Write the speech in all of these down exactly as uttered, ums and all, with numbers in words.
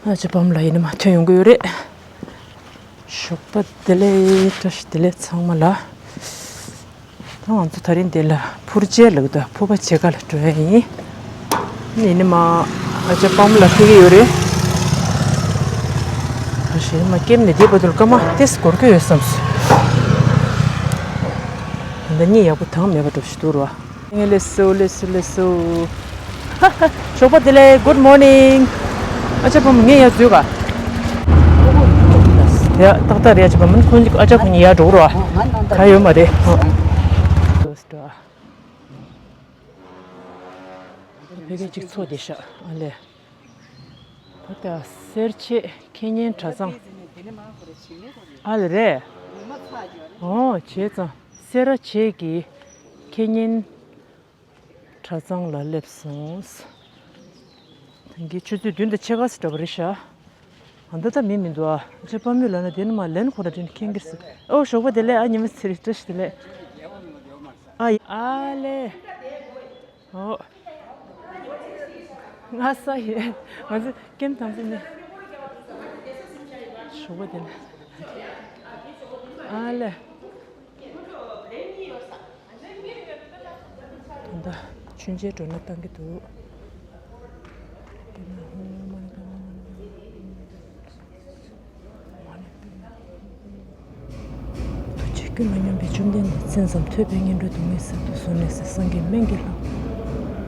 ཨ་ཅེ་བམ་ལ་ཡིན་ན་མ་ཐོན་ཡོང་གི་ཡོད་རེད། ཞོགས་པ་བདེ་ལེགས། བཀྲ་ཤིས་བདེ་ལེགས་ཚང་མ་ལ། ད་ང་ཚོ་ད་རིང་འདི་ལ་ཕུར་མཇལ་ལབ་ཀྱི་འདུག་ཕུར་པ་མཇལ་ཁ་ལ་འགྲོ་ཡ་ཡིན། ཡིན་ནི་མ་ཨ་ཅེ་བམ་ལ་ཕེབས་ཀྱི་ཡོད་རེད། ད་གཞན་མ་ཀེམ་ནས་འདི་བར་དུ་སྐར་མ་ཏེས་འགོར་གྱི་ཡོད་བསམས་སོང་། ད་གཉིད་ཡག་པོ་དྭངས་མེད་པ་འདྲ་ཞིག་འདུག་ར། ངས་ལེ་སོ་ལེ་སོ་ལེ་སོ། ཞོགས་པ་བདེ་ལེགས། Good morning། ཨ་ཅག་བུ་མོ་ངས་ཡར་འཛུལ་ག། ཡ་ཏག་ཏག་རེད། ཨ་ཅག་བུ་མོ་ཁོང་ཨ་ཅག་བུ་མོ་ཡར་འགྲོ་རོགས། ག་ཡོད་མ་རེད། ཕ་གི་གཅིག་ཚོགས་བསྡད་ཤག་ཨ་ལས། ད་ལྟ་སེར་བྱེས་ཁེ་ཉན་གྲྭ་ཚང་། ཨ་ལས་རེད། ཨོ་བྱས་ཙང་སེར་བྱེས་ཀྱི་ཁེ་ཉན་གྲྭ་ཚང་ལ་སླེབས་སོང་། དེང་གི་ཆུ་ཚོད་བདུན་དང་ཕྱེད་ཀ་ཙམ་འདྲ་པོ་རེད་ཤག་ཨ་འདི་ད་མི་མི་འདུག་ཨ་ཅེ་པ་མུས་ལ་ན་དེ་ནི་མ་ལན་ཁོ་ར་དྲིན་ཁེངས་ཀྱིར་སི། ཨོ་ཞོགས་པ་བདེ་ལེགས། ཨ་ཉི་མ་ཚེ་རིང་བཀྲ་ཤིས་བདེ་ལེགས། ཨ་ཡི་ཨ་ལེ། ཨོ། ང་ས་ཡི་ང་ཚོ་ཀེམ་དང་པོ་ནས། ཞོགས་པ་བདེ་ལེགས། ཨ་ལེ། ད་ལྟ་མཆོད་མཇལ་འགྲོ་ན་བཏང་གི་འདུག་ཐུགས་རྗེ་སྐྱོན་མ་མྱོང་བའི་བཅོམ་ལྡན་འདས། མཚན་ཙམ་ཐོས་པས་ངན་འགྲོའི་སྡུག་བསྔལ་སེལ་དུ་གསོལ། ནད་སེལ་སངས་རྒྱས་སྨན་གྱི་བླ།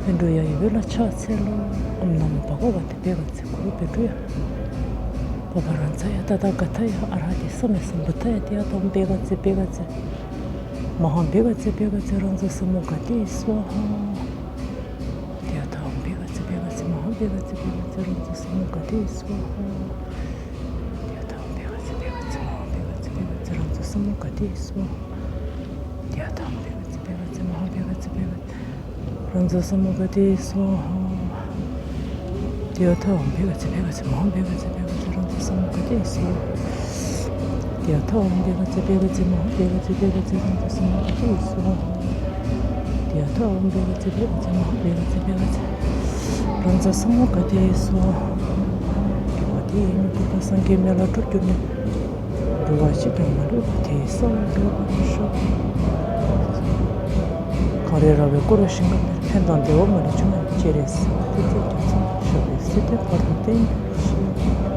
བཻ་ཌཱུརྱ་ཡི་འོད་ལ་ཕྱག་འཚལ་ལོ། ཨོཾ་ན་མོ་བྷ་ག་ཝ་ཏེ་བྷེ་ག་ཙེ་གུ་རུ་བཻ་ཌཱུརྱ། བྷ་བྷ་རཱ་ཛཱ་ཡ་ཏ་ཐཱ་ག་ཐཱ་ཡ་ཨ་ར་ཧ་ཏེ་སམ་མ་སམ་བུདྡྷཱ་ཡ། ཏདྱ་ཐཱ། ཨོཾ་བྷེ་ག་ཙེ་བྷེ་ག་ཙེ། མ་ཧཱ་བྷེ་ག་ཙེ་བྷེ་ག་ཙེ་རང་བཙན་ས་མུདྒ་ཏེ་སྭཱ་ཧཱ། ཏདྱ་ཐཱ། ཨོཾ་བྷེ་ག་ཙེ་བྷེ་ག་ཙེ་མ་ཧཱ་བྷེ་ག་ཙེ་བྷེ་ག་ཙེ་རང་བཙན་ས་མུདྒ་ཏེ་སྭཱ་ཧཱ། ཏདྱ་ཐཱ། ཨོཾ་བྷེ་ག་ཙེ་བྷེ་ག་ཙེ་མ་ཧཱ་བྷེ་ག་ཙེ་བྷེ་ག་ཙེ་རང་བཙན་ས་མུདྒ་ཏེ་སྭཱ་ཧཱ། ཏདྱ་ཐཱ། ཨོཾ་བྷེ་ག་ཙེ་བྷེ་ག་ཙེ་མ་ཧཱ་བྷེ་ག་ཙེ་བྷེ་ག་ཙེ། རང་བཙན་ས་མུདྒ་ཏེ་སྭཱ་ཧཱ། ཏདྱ་ཐཱ། ཨོཾ་བྷེ་ག་ཙེ་བྷེ་ག་ཙེ་མ་ཧཱ་བྷེ་ག་ཙེ་བྷེ་ག་ཙེ་རང་བཙན་ས་མུདྒ་ཏེ་སྭཱ་ཧཱ། ཏདྱ་ཐཱ། ཨོཾ་བྷེ་ག་ཙེ་བྷེ་ག་ཙེ་མ་ཧཱ་བྷེ་ག་ཙེ་བྷེ་ག་ཙེ་རང་བཙན་ས་མུདྒ་ཏེ་སྭཱ་ཧཱ། ཏདྱ་ཐཱ། ཨོཾ་བྷེ་ག་ཙེ་བྷེ་ག་ཙེ་མ་ཧཱ་བྷེ་ག་ཙེ་བྷེ་ག་ཙེ་རང་བཙན་ས་མུདྒ་ཏེ་སྭཱ་ཧཱ། དགེ་བ་འདི་ཡིས་སྨྱུག་གུ་དང་སངས་རྒྱས་མེ་ལྷ་དྲུག་གྱུར་ནས། འགྲོ་བ་གཅིག་ཀྱང་མ་ལུས་པ་དེ་ཡི་ས་བོན་འབེབས་པར་ཤོག་གངས་རིའི་ར་བས་བསྐོར་བའི་ཞིང་ཁམས་འདིར། ཕན་དང་བདེ་བ་མ་ལུས་འབྱུང་བའི་སྤྱན་རས་གཟིགས། བདེ་གཤེགས་རྒྱ་མཚོ་ཞབས་པད་སྲིད་མཐའི་བར་དུ་བརྟན་པར་ཤོག་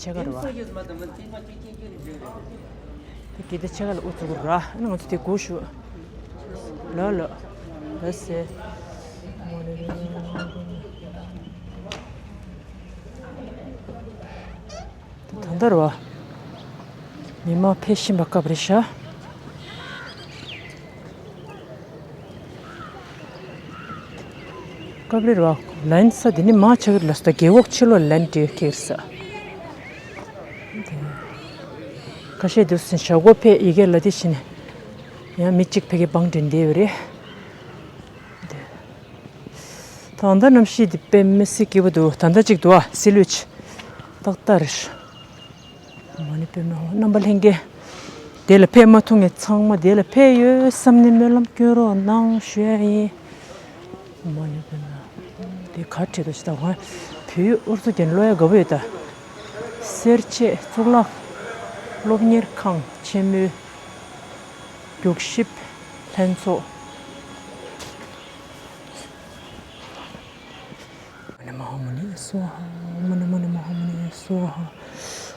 ཕྱེད་ཀ་རེད་བ། དེ་གི་དེ་ཕྱེད་ཀ་ལ་ཨུ་ཚུགས་ར། ཨ་ནི་ང་ཚོ་དེ་སྒུག་ཞུ། ལོ་ལོ། ལོ་སེ། ད་ལྟ་རེད་བ། མི་མང་ཕེབས་བཞིན་པ་སྐབས་རེད་ཤག་སྐབས་རེ་རེ་བ་ལན་ས་དེ་ནི་མ་ཆགས་ལ་སྟ་རྒེད་འོག་ཕྱི་ལོགས་ལན་དེ་ཁེར་ས། ཁ་ཤས་དུ་སེ་ཞྭ་སྒོ་ཕེ་ཡི་གེ་ལ་དེ་བཞིན་ཡང་མི་གཅིག་ཕེ་གེ་བང་དྲན་བསྡད་ཡོད་རེད། ད་ལྟ་གནམ་གཤིས་དེ་དཔེ་མི་སྲིད་སྐྱིད་པོ་འདུག་ད་ལྟ་གཅིག་འདུག་ཨ་སི་ལུས་ཏག་ཏག་རེད། མ་ཎི་པདྨེ་ཧཱུྃ། རྣམ་པ་ལྷན་རྒྱས། དེ་ལ་ཕེབས་མ་ཐུབ་མཁན་ཚང་མ་དེ་ལ་ཕེབས་ཡོད་བསམ་ནས་སྨོན་ལམ་སྐྱོན་རོགས་གནང་ཞུ་ཡ་ཡིན། མ་ཎི་པདྨེ་ཧཱུྃ། དེ་ག་བྲིས་འདུག་ཅི་ད་ཧོན། བོད་ཨུ་ཚུགས་ཀྱི་ཀློག་ཡ་དགའ་པོ་ཡོད་ད། སེར་བྱེས་གཙུག་ལག་སློབ་གཉེར་ཁང་ཆེན་མོའི་རྒྱུགས་ཞིབ་ལྷན་ཚོགས། ཨོཾ་མ་ཎི་མ་ཧཱ་མུ་ནི་སྭཱ་ཧཱ།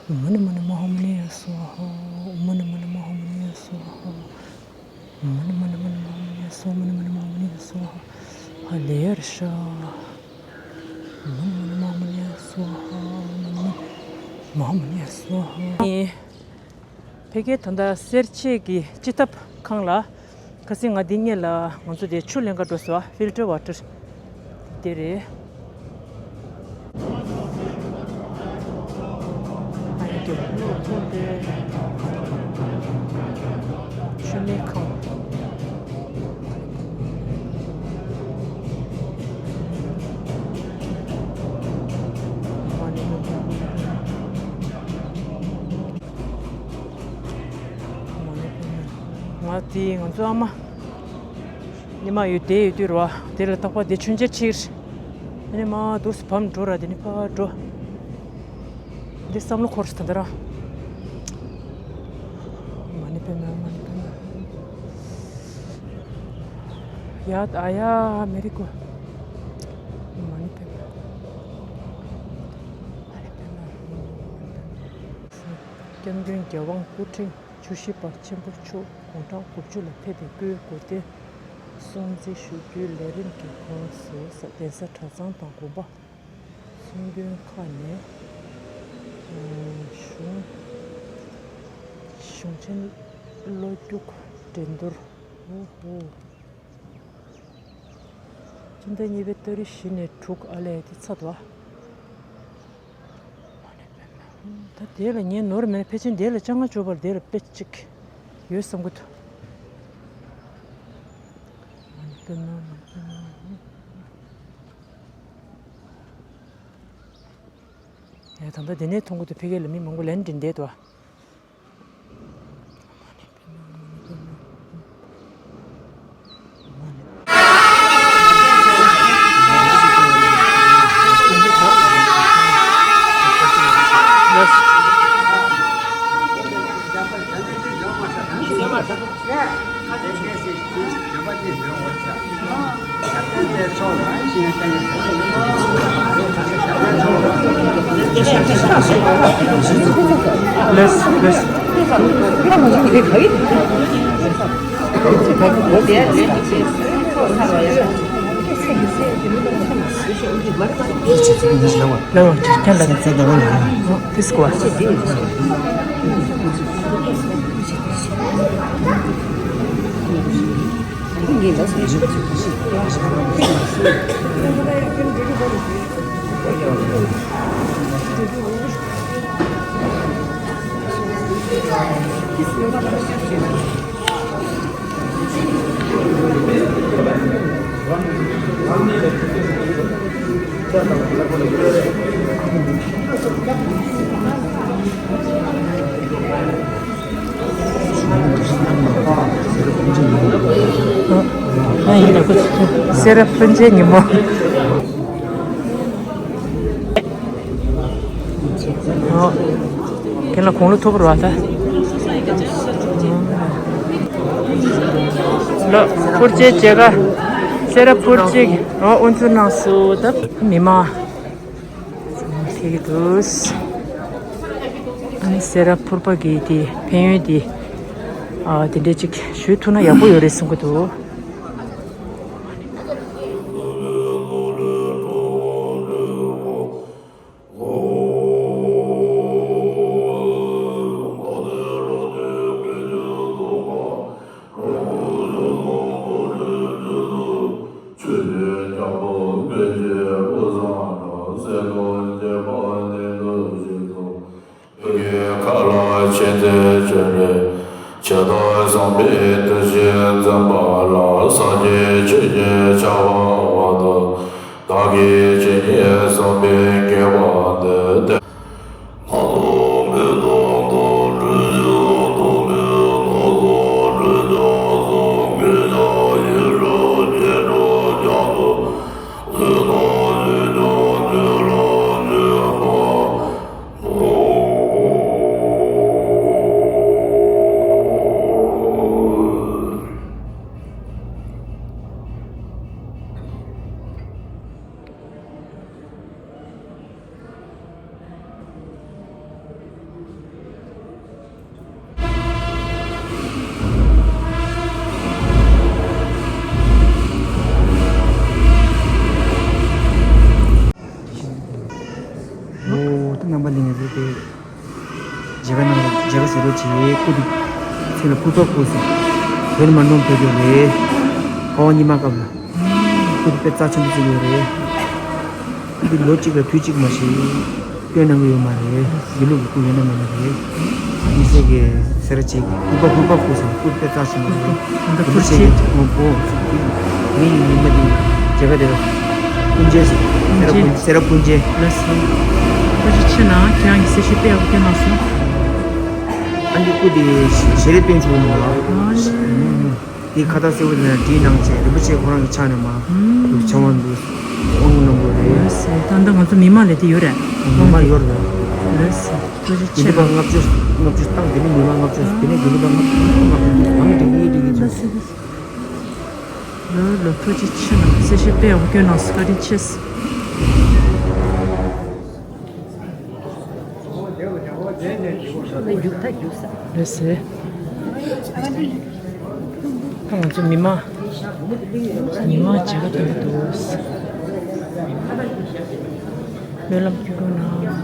ཨོཾ་མ་ཎི་མ་ཧཱ་མུ་ནི་སྭཱ་ཧཱ། ཨོཾ་མ་ཎི་མ་ཧཱ་མུ་ནི་སྭཱ་ཧཱ། ཨོཾ་མ་ཎི་མ་ཧཱ་མུ་ནི་སྭཱ་ཧཱ། ཨོཾ་མ་ཎི་མ་ཧཱ་མུ་ནི་སྭཱ་ཧཱ། ཧ་ལེ་ཡར་ཤ། ཨོཾ་མ་ཎི་མ་ཧཱ་མུ་ནི་སྭཱ་ཧཱ། ཨོཾ་མ་ཎི་མ་ཧཱ་མུ་ནི་སྭཱ་ཧཱ། ཕ་གིའི་ད་ལྟ་སེར་བྱེས་ཀྱི་སྤྱི་ཐབ་ཁང་ལ། ཁ་སང་ང་འདི་སྔོན་ལ་ང་ཚོ་དེ་ཆུ་ལེན་ག་འགྲོ་སོང་། ཕིལ་ཊར་ཝ་ཊར་དེ་རེད། ཨ་ནི་དེ་ཆུ་ལེན་ཁང་། ང་དེ་ང་ཚོ་ཨ་མ་ཉི་མ་ཡོད་དེ་ཡོད་དུས་རེད་བ། དེ་ལ་རྟག་པར་དེ་མཆོད་མཇལ་ཁྲིད། ཨ་ནི་མ་དུས་སུ་བམ་འགྲོ་ར། དེ་ནི་ཕར་འགྲོ། འདི་བསམ་བློ་འཁོར་ད་ལྟ་རང་། མ་ཎི་པདྨེ་མ་ཎི་པདྨེ། ཡ་ད་ཡ་མེ་རི་ཀོ། མ་ཎི་པདྨེ། མ་ཎི་པདྨེ། སྐྱབས་མགོན་རྒྱལ་དབང་སྐུ་ཕྲེང་བཅུ་བཞི་པ་ཆེན་པོ་མཆོག་དགུང་གྲངས་དགུ་བཅུ་ལ་ཕེབས་པའི་སྐུའི་གོ་སྟོན་སྲུང་བརྩི་ཞུ་རྒྱུའི་ལས་རིམ་གྱི་ཁོངས་སུ་གདན་ས་གྲྭ་ཚང་དང་དགོན་པ་སྲུང་དཔོན་ཁག་ནས་གཞུང་གཞུང་ཆེན་བློ་རྒྱུགས་འགྲན་བསྡུར། ཨོ་ཧོ། སྤྱི་ཟླ་གཉིས་པའི་ཏ་རིག་བཞི་ནས་དྲུག་ཨ་ལས་དེ་ཚར་འདུག་ཨ། ད་དེ་ལ་ངས་ནོར་མེད་ཕལ་ཆེར་དེ་ལ་ལྕང་སྔགས་སྤྱོད་པར་དེ་ལ་དཔེ་གཅིག་ཡོད་བསམ་གི་འདུག་ཡ་ད་ལྟ་དེ་ནས་མཐོང་གི་འདུག་ཕ་གི་ལ་མི་མང་པོ་ལན་འདྲེན་བསྡད་འདུག་ཨ། ལེས་ལེས། ལ་བ་ཅི་ཁྱེད་ལ་ཏིས་ཀོ། ཨ་ཡིན་ལ་ཁོ་སེ་ར་ཕུན་ཚོགས་ཉིན་མོ། ཨོ། ཁྱེད་ལ་དགུང་ལོ་ཐུབ་རོགས་ད། ལོ་ཕུར་ཅེ་ཅེ་ག་སེ་ར་ཕུར་ཅེ་གི་ཨོ་ཨུན་ཚུ་ནང་སུ་ད་མི་མ། ཐིག་དུས། ཨ་ནི་སེ་ར་ཕུར་པ་གི་དེ་ཕན་ཡོན་དེ། ཨ། དེ་འདྲས་ཅིག་ཞུས་ཐུབ་ན་ཡག་པོ་ཡོད་རེད་གསུང་གི་འདུག་བོད་ཀྱི་མཁའ་ལ་ཆེ་མཐོའི་ཆོས་འབྱུང་། ཆེ་མཐོང་བཟང་པོའི་བདུད་བཞི་འཛིན་པ་ལ། སངས་རྒྱས་ཆོས་ཀྱི་ཆར་པ་དབང་དུ། བདག་གིས་ཇི་སྙེད་བསམ་པའི་དགེ་བ་འདི། ཨོ། ད་རྣམ་པ་འདི་ནས་བཟོས་ཏེ། མཇལ་ཁ་གནང་རོགས། མཇལ་ཁ་ཟེར་རོགས་བྱེད། སྐུ་དེ་ཚེ་ལ་ཕུར་པ་སྐུ་ཟེར། བོད་ནས་མར་འགྲོ་ཕེབས་ཡོད་རེད། འཕོ་བ་རྙིང་མ་སྐབས་ལ། སྐུ་དེ་དཔེ་རྩ་ཆེན་པོ་བརྩི་ཡོད་རེད། སྐུ་དེ་ལོ་གཅིག་ལ་དུས་གཅིག་མ་ཞིག་སྐྱོན་གནང་གི་ཡོད་མ་རེད། དགེ་ལུགས་ཀྱི་སྐུ་ཡོད་ན་མེད་ན་རེད། དམིགས་བསལ་གྱི་སེ་ར་བྱེས་ཀྱི་ཕུར་པ་ཕུར་པ་སྐུ་ཟེར། སྐུ་དཔེ་རྩ་ཆེན་པོ་རེད། ད་ཕུར་དམིགས་བསལ་གྱི་ཕུར་པ་སྐུ་ངའི་ཉི་མ་དེ་མཇལ་ཁ་དེ་ལ་སྤུན་མཇལ་ཟེར། སེ་ར་སྤུན། སེ་ར་སྤུན་མཇལ། ལགས་སོ། ཐུགས་རྗེ་ཆེ་གནང་། ཁྱེད་རང་གི་གསལ་བཤད་དཔེ་ཡག་པོ་སྐྱོན་གནང་སོང་། ཨ་འདི་སྐུ་དེ་ཞལ་རས་སྟོན་བཅུག་གནང་ལ། ཨ་ལེ། དེའི་ཁ་བཏགས་གསལ་པོ་དེ་ན་བྲིས་གནང་བྱས། རིན་པོ་ཆེ་ཁོ་རང་གི་ཕྱག་ནས་མར་ཨུམ། འདུག་ཕྱག་དབང་འདུག་དབང་གནང་དགོས་རེད། ལགས་སོ། ད་ལྟ་ང་ཚོ་མི་མང་ལས་དེ་ཡོད་རེད། མི་མང་ཡོད་རེད། ལགས་སོ། ཐུགས་རྗེ་ཆེ། དགེ་འདུན་པ་ལྔ་བཅུ། ལྔ་བཅུ་བཏང་། དེ་ནས་མི་མང་ལྔ་བཅུ། དེ་ནས་དགེ་འདུན་པ་ལྔ་བཅུ། ལྔ་བཅུ་འགྲིག་གི་འགྲིག་གི་འདུག་ལགས་སོ། ལོ་ལོ་ཐུགས་རྗེ་ཆེ་གནང་། གསལ་བཤད་དཔེ་ཡག་པོ་སྐྱོན་གནང་སོང་། བཀའ་དྲིན་ཆེ། རེད་ཟེར། ད་ང་ཚོ་མི་མང་། མི་མང་མཇལ་ཁ་གཏོང་གི་འདུག་སྨོན་ལམ་སྐྱོན་རོགས་གནང་།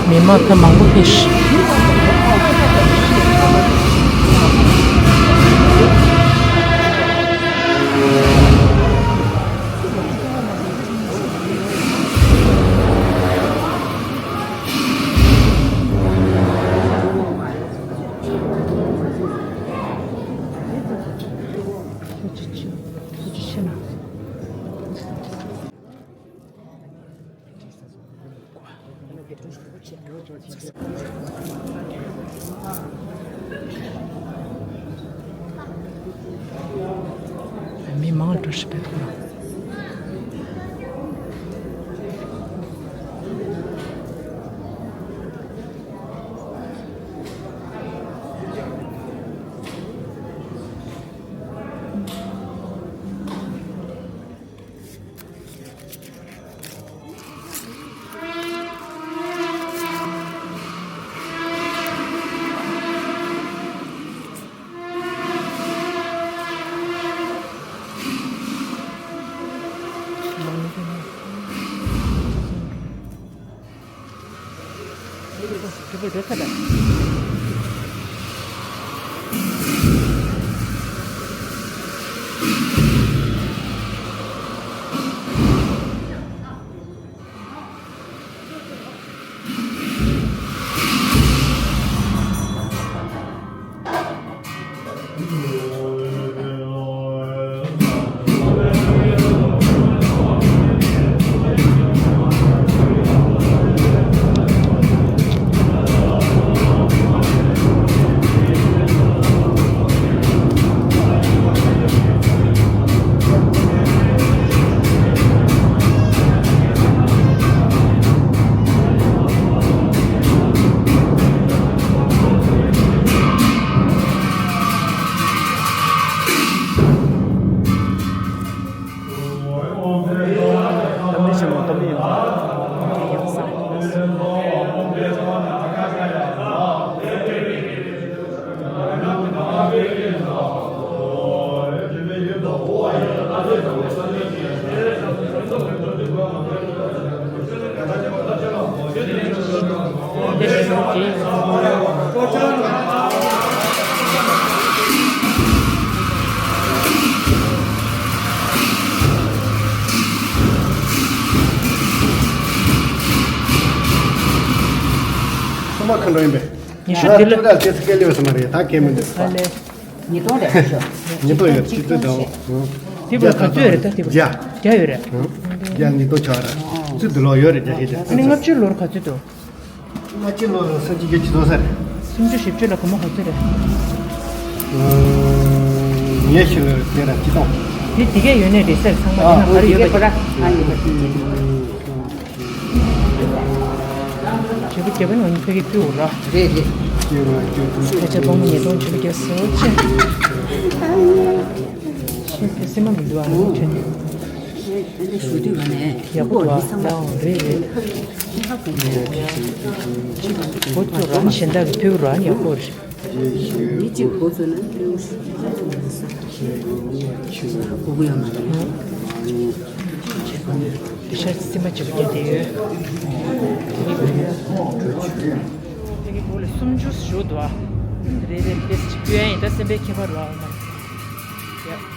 མི་མང་ད་མང་པོ་ཕེབས་ཤག་མི་མང་འགྲོ་ཤི་པའི་ཐོག་ལ། ཁ་འགྲོ་ཡིན་པས། ཉི་ཤུ་འདི་ལ། ད་ཚོད་ལྟ་སྐད་ལེ་བ་ས་མ་རེད། ད་སྐད་མི་འདུག་ཨ་ལེ། ཉིས་སྟོང་རེད་ཤོ། ཉིས་སྟོང་ཡོད། ཆིག་སྟོང་དང་། དེ་བར་ག་ཚོད་རེད། ད་དེ་བར་བརྒྱ་ཡོད་རེད། བརྒྱ་ཉིས་སྟོང་ཆགས་རེད། ཚོད་འདི་ལོག་ཡོད་རེད། བརྒྱ་ཞིག་རེད། ཨ་ནི་ལྔ་བཅུ་ལོར་ག་ཚོད་འདུག་ལྔ་བཅུ་ལོར་སུམ་ཅུ་བརྒྱད་ཅུ་ཚོགས་ས་རེད། སུམ་ཅུ་བཞི་བཅུ་ལ་སྒོར་མོ་ག་ཚོད་རེད། ཉེ་ཤོས་ལ་དེ་ར་སྤྱི་སྟོང་། དེ་དེ་གས་ཡོད་ནས་རེད་ཟེར། ཚང་མ་དེ་ན་ག་རེ་ཡོད་པ་དེ། ང་ཡོད་པ་དེ་ཡིན། བྱེད་པོ་རྒྱབ་ནས་ང་ཕ་གི་ཕུལ་ར། རེད་རེད། ཕལ་ཆེར་སྒོར་མོ་ཉིས་སྟོང་བཅུ་བརྒྱ་སོ་ཆེ། ཤིན་ཏུ་སེམས་མ་མི་འདུག་ཨ་ནི་ཁྱོད་ནི། ཞུ་དུས་ང་ནས་ཡག་པོ་འདུག་ཨ། ལའང་རེད་རེད། ཁྱི་ཁ་ཁུག་ནས་ཡག་པོ་འདུག་ཨ། ཁྱི་ཁ་ཁུག་ནས་གོ་ཚོད་རང་གཞན་དག་གི་ཕུལ་ར་ཡག་པོ་རེད། མི་གཅིག་གོ་ཚོད་ན་ཕུལ་གོ་གི་ཡོད་མ་རེད། ཤ་སེམས་མ་བྱེད་པ་རྒྱ་དེ་ཡོད། དེ་གི་སྒོ་ལ་སུམ་ཅུ་ཞུ་འདུག་ཨ། རེད་རེད། ཏེས་ཅིག་ཕུལ་ཡ་ཡིན། ད་སེམས་པའི་ཁྱད་པར་རོགས་ཨ་མ།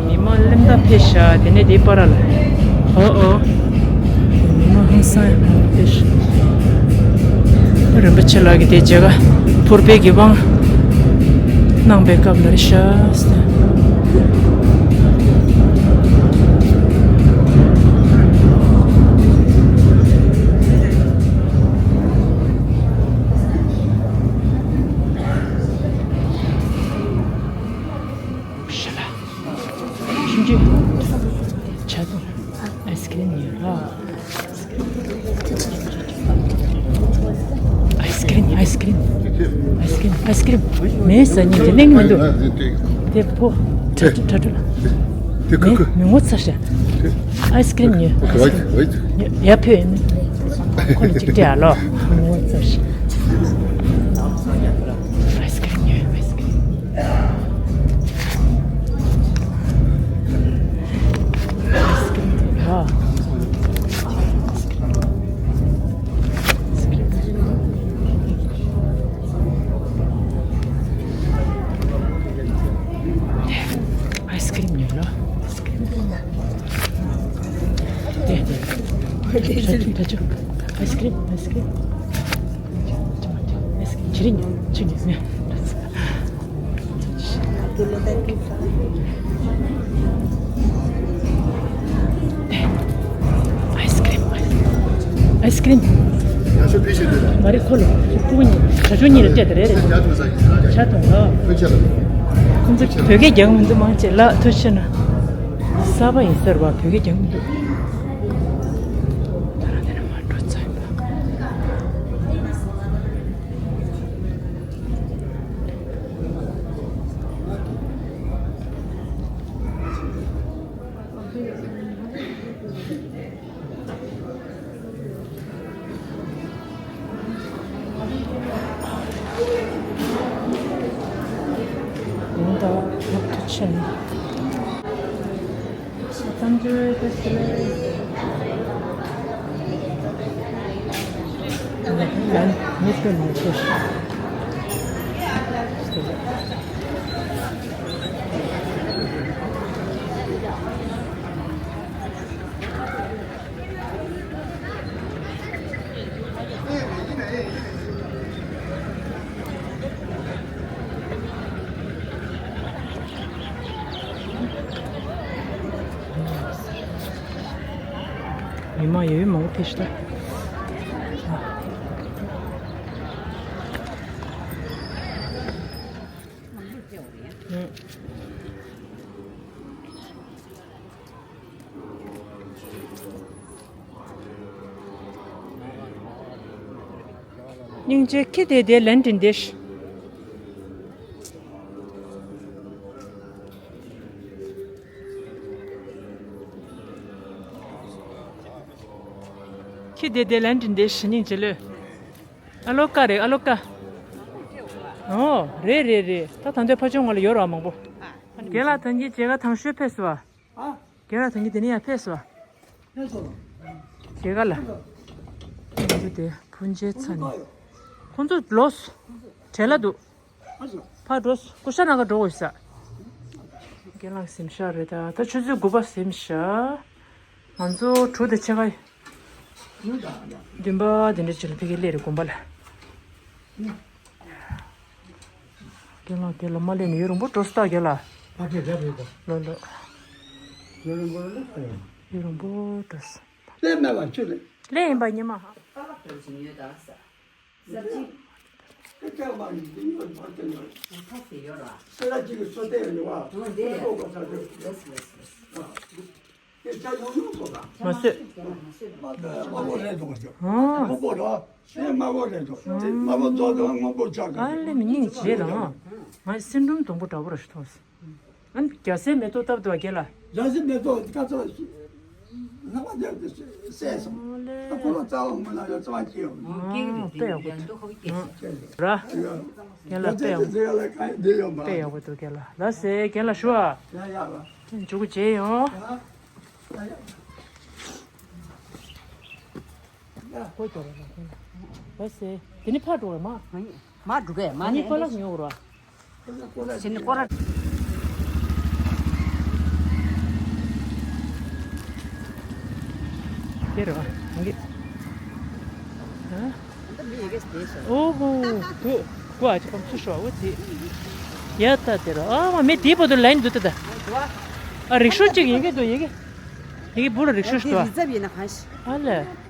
མི་མང་སླེབས་མདའ་ཕེབས་ཤག་དེ་ནས་དེའི་བར་ལ། ཨོ་ཨོ། མི་མང་ཧང་སང་ཡང་ཕེབས་ཤག་རིན་པོ་ཆེ་ལགས་ཀྱིས་དེ་མཇལ་ཁ་ཕུར་པའི་གི་དབང་གནང་པའི་སྐབས་ལ་རེད་ཤག་ཤ་ལ། ཆུང་ཆུང་ཆ་ཚང་ཨའི་སི་ཀི་རིམ་ཡོད་ར། ཨའི་སི་ཀི་རིམ་ཡོད། ཨའི་སི་ཀྲིམ། ཨའི་སི་ཀྲིམ། ཨའི་སི་ཀྲིམ། མེ་ཟ་ཉིན་དེ་གླེང་མི་འདུག་དེ་ཕོ། དྲ་གྲུ་དྲ་གྲུ་ལ། དེ་ཀུ་ཀུ། མི་ངོ་ཚ་ཤ། ཨའི་སི་ཀྲིམ་ཉོས། ཨའི་སི་ཀྲིམ་ཉོས། ཡ་ཕོ་ཡིན། ཁོ་ལ་ཅིག་སྤྲད་ཨ་ལོ། མི་ངོ་ཚ་ཤ། ཨའི་སི་ཀྲིམ་ཉོས། ཨའི་སི་ཀྲིམ། ཨའི་སི་ཀྲིམ་དེ་ལ། ཨའི་སི་ཀྲིམ་ཉོས་ལོ། དེ་དེ་ད་ཆུ་ད་ཆུ། ཨའི་སི་ཀྲིམ། ཨའི་སི་ཀྲིམ། ཨའི་སི་ཀྲིམ་ཇི་རིང་ཆུ་ཉོས་ནས། ཨའི་སི་ཀྲིམ། ཨའི་སི་ཀྲིམ། ང་ཚོ་ཕི་ཤི་འདུག་མ་རེད། ཁོ་ལ་ཕྲུ་གུ་གཉིས། བྱ་ཆུང་གཉིས་ལ་སྤྲད་དེ་རེད། རེད། ཇ་འཐུང་ས་ཡིན། ཇ་འཐུང་ལ། ཁོང་ཚོ་བོད་སྐད་རྒྱག་མི་འདུག་མང་ཆེ་ལ་ཐུགས་ཆེ་ན། གསར་པ་ཡིན་ཟེར་བ་བོད་སྐད་རྒྱག་མི་འདུག་ད་རང་དེ་ནས་མར་འགྲོ་ཚར་ཡིན་པ། མི་མང་ཡོད་མང་པོ་ཕེབས་ཤག་ད། སྙིང་རྗེ་ཁྱི་དེ་དེ་ལན་དྲིན་དེ། ཁྱི་དེ་དེ་ལན་དྲིན་དེ་སྙིང་རྗེ་ལོས། ཨ་ལོ་ཀ་རེད། ཨ་ལོ་ཀ། ཨོ་རེད་རེད་རེད། ད་ད་འདོད་ཕ་ཆུང་ང་ལ་ཡོད་ར་མང་པོ། རྒན་ལགས་ད་གིན་མཇལ་ཁ་དང་ཤོས་ཕེབས་སོང་བ། ཨ། རྒན་ལགས་ད་གིན་དེ་ནས་ཡར་ཕེབས་སོང་བ། ཕེབས་སོང་། མཇལ་ཁ་ལ། ཁོང་ཚོ་དེ་ཕུན་ཆེ་ཚ་ནི། ཁོང་ཚོ་ལོས། བྲེལ་ལ་འདུག་ཕར་འགྲོ། སྐུ་ཤ་ནང་ག་འགྲོ་དགོས་ས། རྒན་ལགས་གཟིམ་ཤག་རེད་ད། ད་ཆུ་ཚོད་དགུ་པ་གཟིམ་ཤག་ང་ཚོ་དྲུག་དང་ཕྱེད་ཀ། བདུན་པ་དེ་འདྲ་ཅིག་ལ་ཕ་གི་སླེབས་རེད་དགོན་པ་ལ། རྒན་ལགས་དེ་ལ་མ་སླེབས་ནས་ཡུན་རིང་པོ་འགྲོ་སྲིད་ད་རྒན་ལགས། ཕ་གི་རྒྱབ་རེད་ད། ལོ་ལོ། ཡུན་རིང་པོ་སླེབས་ཡོད། ཡུན་རིང་པོ་འགྲོ་སྲིད། སླེབས་མེད་པ་ཁྱོད་རེད། སླེབས་ཡིན་པ་ཉི་མ། ཨ་ལགས་དོན་ཆེན་ཡོད་ད་ས། སབ་ཇི། དེ་སྐྱག་མ་ཡིན་དེ་ཡོད་མ་དེ་ཡོད། ཁ་ཟེར་ཡོད་ར། སེ་ར་ཅིག་གི་སོ་ཏེ་ཡོད་ནི་བ། ཨོ་དེ་རེད། ལོ་གོ་ས་ཏེ། ལེས་ལེས་ལེས། ཨ། དེ་ཅག་ཡོང་ཡོང་གོ་ག་མ་བཟོད། མ་བཟོད། མ་བོ་རེད་འདུག་ག་ཅོ། ཨོ། མ་བོ་ར། དེ་མ་བོ་རེད་འདུག་དེ་མ་བོ་རྫོགས་དུས་སྔོན་པོ་ཆགས་ག་ཨ་ལེ་མི་སྙིང་རྗེ་རང་། ང་སེང་སྒྲོམ་སྡོང་པོ་འདྲ་པོ་ར་ཞིག་མཐོང་སོང་། ཨ་ནི་རྒྱ་སེ་མེ་ཏོག་བཏབ་འདུག་རྒན་ལགས། རྒྱ་སེ་མེ་ཏོག་ཁ་ཚོ་ནག་པ་དེ་བསད་སོང་། ཨོ་ལེ། ད་ཁོ་ལོ་རྩ་བ་མུ་ན་ཡོད་རྩ་བ་སྐྱེས་ཡོང་། ཨོ་སྐྱེ་གི་རེད། དེ་ཡག་པོ་འདུག་ར། རྒན་ལགས་དཔེ་ཡག་པོ། དཔེ་ཡག་པོ་འདུག་རྒན་ལགས། ལགས་སེ་རྒན་ལགས་ཞུ་ཨ། ཡ་ཡ་ལ། མཇུག་གུ་མཇལ་ཡོང་། ཡ་ཡ། ཡ། ལགས་སེ། དེ་ནི་ཕར་འགྲོ་བས་མ། མ་འགྲོ་གས་མ་ནི་ནི་ཁོ་ལ་ཉོ་ར། ཕྱི་ནི་སྐོར་ར། དེ་རེད་བ། ཡ་གི། ཨ། འདི་མི་ཡི་གེ་དེ་ཤ། ཨོ་ཧོ། གོ་གོ་ཨ་ཅི་ཀམ་སུ་ཤོ་འོ་དེ། ཡ་ད་དེ་རེད། ཨ་མ་མེ་དེ་བོ་དུ་ལན་འདུག་ད་ད། ཨ་རིག་ཤོ་གཅིག་ཡི་གེ་འདུག་ཡི་གེ། ཡི་གེ་བུ་ལ་རིག་ཤོ་ཤོ་འདུག་ཨ། རི་ཛབ་ཡིན་ན་གང་ཤི། ཨ་ལེ།